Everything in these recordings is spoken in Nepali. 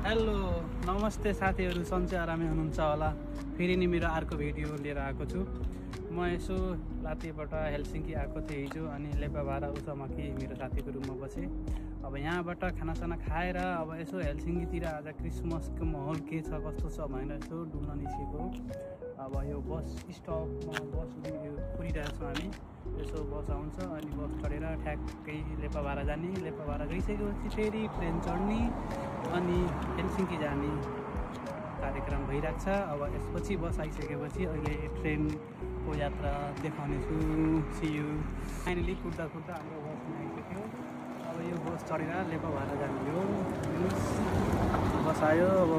हेलो नमस्ते साथीहरू, सन्चै आरामै हुनुहुन्छ होला। फेरि नि मेरो अर्को भिडियो लिएर आएको छु। म यसो लातेबाट हेलसिङ्की आएको थिएँ हिजो, अनि लेपाभारा उचामाकी मेरो साथीको रुममा बसेँ। अब यहाँबाट खानासाना खाएर अब यसो हेलसिङ्कीतिर आज क्रिसमसको माहौल के छ कस्तो छ भनेर यसो डुल्न निस्केको। अब यो बस स्टपमा बस कुरिरहेको छौँ हामी। यसो बस आउँछ अनि बस चढेर ठ्याक्कै लेपाभारा जाने, लेपाभारा गइसकेपछि फेरि ट्रेन चढ्ने अनि हेलसिङ्की जाने कार्यक्रम भइरहेको छ। अब यसपछि बस आइसकेपछि अहिले ट्रेनको यात्रा देखाउने छु। C you. फाइनली कुद्दा कुद्दा हाम्रो बस आइसक्यो। अब यो बस चढेर लेपाभारा जाने हो। बस आयो। अब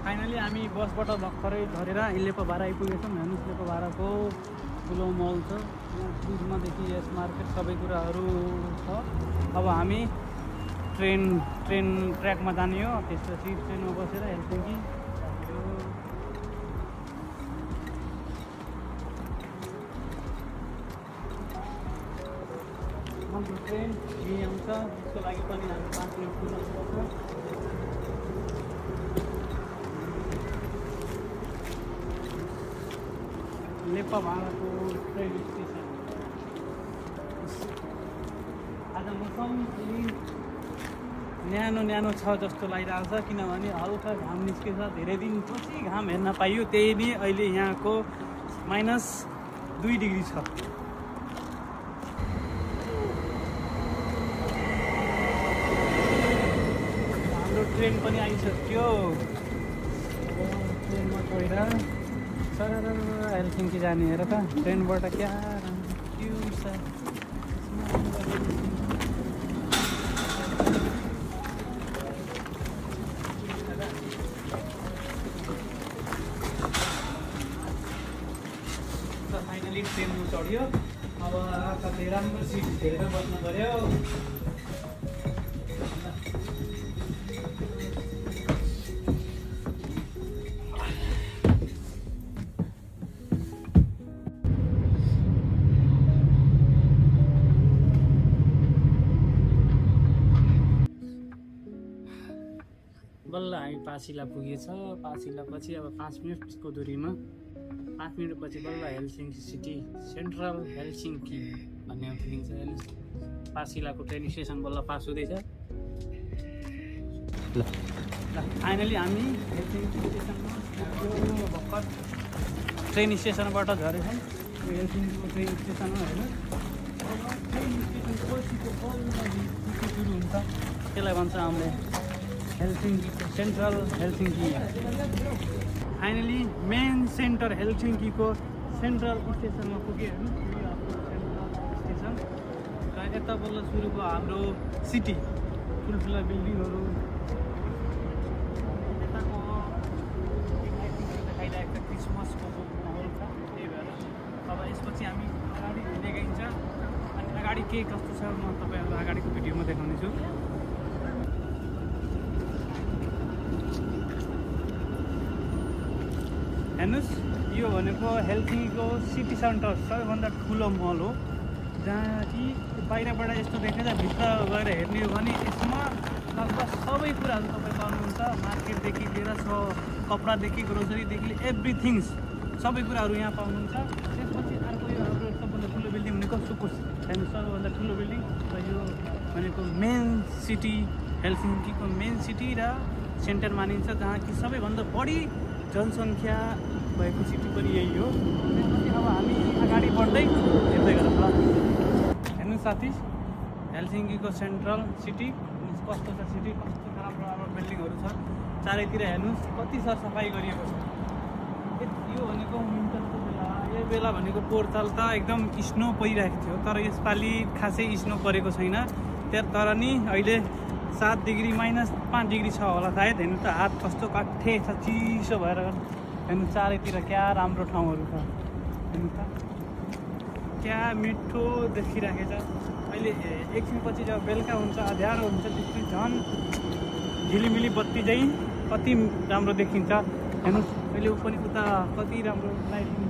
फाइनली हामी बसबाट भर्खरै झरेर लेपाभारा आइपुगेछौँ। हेर्नुहोस् लेपाभाराको ठुलो मल छ। यहाँ फ्रिजमादेखि यस मार्केट सबै कुराहरू छ। अब हामी ट्रेन ट्र्याकमा जाने हो। त्यसपछि ट्रेनमा बसेर हेलसिङ्की हाम्रो ट्रेन यहीँ आउँछ। त्यसको लागि पनि हामी 5 मिनट कुर्नुपर्छ। लेपाभाराको ट्रेन स्टेसन आज मौसम न्यानो छ जस्तो लागिरहेको छ, किनभने हल्का घाम निस्केछ। धेरै दिनपछि घाम हेर्न पाइयो। त्यही नै अहिले यहाँको -2 डिग्री छ। हाम्रो ट्रेन पनि आइसक्यो। ट्रेनमा चढेर हेलसिङ्की जाने। हेर त ट्रेनबाट क्या भ्यू छ। फाइनली ट्रेनमा चढ्यो। अब कतै राम्रो सिट हेरेर बस्नु पर्यो। बल्ल हामी पासिला पुगेछ। पासिलापछि अब 5 मिनटको दूरीमा 5 मिनटपछि बल्ल हेलसिङ्की सिटी सेन्ट्रल हेलसिङ्की भन्ने फिलिङ छ। पासिलाको ट्रेन स्टेसन बल्ल पास हुँदैछ। ल फाइनली हामी हेलसिङ्की स्टेसनमा भर्खर ट्रेन स्टेसनबाट झरेछौँ। हेलसिङ्कीको ट्रेन स्टेसन हो होइन। ट्रेन स्टेसन पछिको बल्ल सुरु हुन्छ। त्यसलाई भन्छ हामीले हेलसिङ्कीको central Helsinki. Finally main centre हेलसिङ्कीको सेन्ट्रल स्टेसनमा पुग्यो। सेन्ट्रल स्टेसन र यता बल्ल सुरु भयो हाम्रो सिटी। ठुल्ठुला बिल्डिङहरू यताको देखाइरहेको छ। क्रिसमसको माहौल छ। त्यही भएर अब यसपछि हामी अगाडि देखाइन्छ। अनि अगाडि के कस्तो छ म तपाईँहरूलाई अगाडिको भिडियोमा देखाउनेछु। हेर्नुहोस् यो भनेको हेलसिङ्कीको सिटी सेन्टर सबैभन्दा ठुलो मल हो, जहाँ कि बाहिरबाट यस्तो देखिन्छ। भित्र गएर हेर्ने हो भने यसमा लगभग सबै कुराहरू तपाईँ पाउनुहुन्छ। मार्केटदेखि लिएर कपडादेखि ग्रोसरीदेखि एभ्रिथिङ्स सबै कुराहरू यहाँ पाउनुहुन्छ। त्यसपछि अर्को यो हाम्रो सबभन्दा ठुलो बिल्डिङ भनेको सुकुस। हेर्नुहोस् सबैभन्दा ठुलो बिल्डिङ र यो भनेको मेन सिटी हेलसिङ्कीको मेन सिटी र सेन्टर मानिन्छ, जहाँ कि सबैभन्दा बढी जनसङ्ख्या भएको सिटी पनि यही हो। त्यसपछि अब हामी अगाडि बढ्दै हेर्दै गरौँ ल। हेर्नु साथी हेलसिङ्कीको सेन्ट्रल सिटी कस्तो छ। सिटी कस्तो राम्रो बिल्डिङहरू छ चारैतिर। हेर्नुहोस् कति सरसफाइ गरिएको छ। यो भनेको विन्टरको बेला। यो बेला भनेको पोहोरसाल त एकदम स्नो परिरहेको थियो, तर यसपालि खासै स्नो परेको छैन। तर नि अहिले 7 डिग्री -5 डिग्री छ होला सायद। हेर्नु त हात कस्तो काठे छ, चिसो भएर। हेर्नु चारैतिर क्या राम्रो ठाउँहरू छ। हेर्नु त क्या मिठो देखिराखेको छ। अहिले एकछिनपछि जब बेलुका हुन्छ अँध्यारो हुन्छ त्यसपछि झन् झिलिमिली बत्ती चाहिँ कति राम्रो देखिन्छ हेर्नुहोस्। अहिले पनि उता कति राम्रो लाइटिङ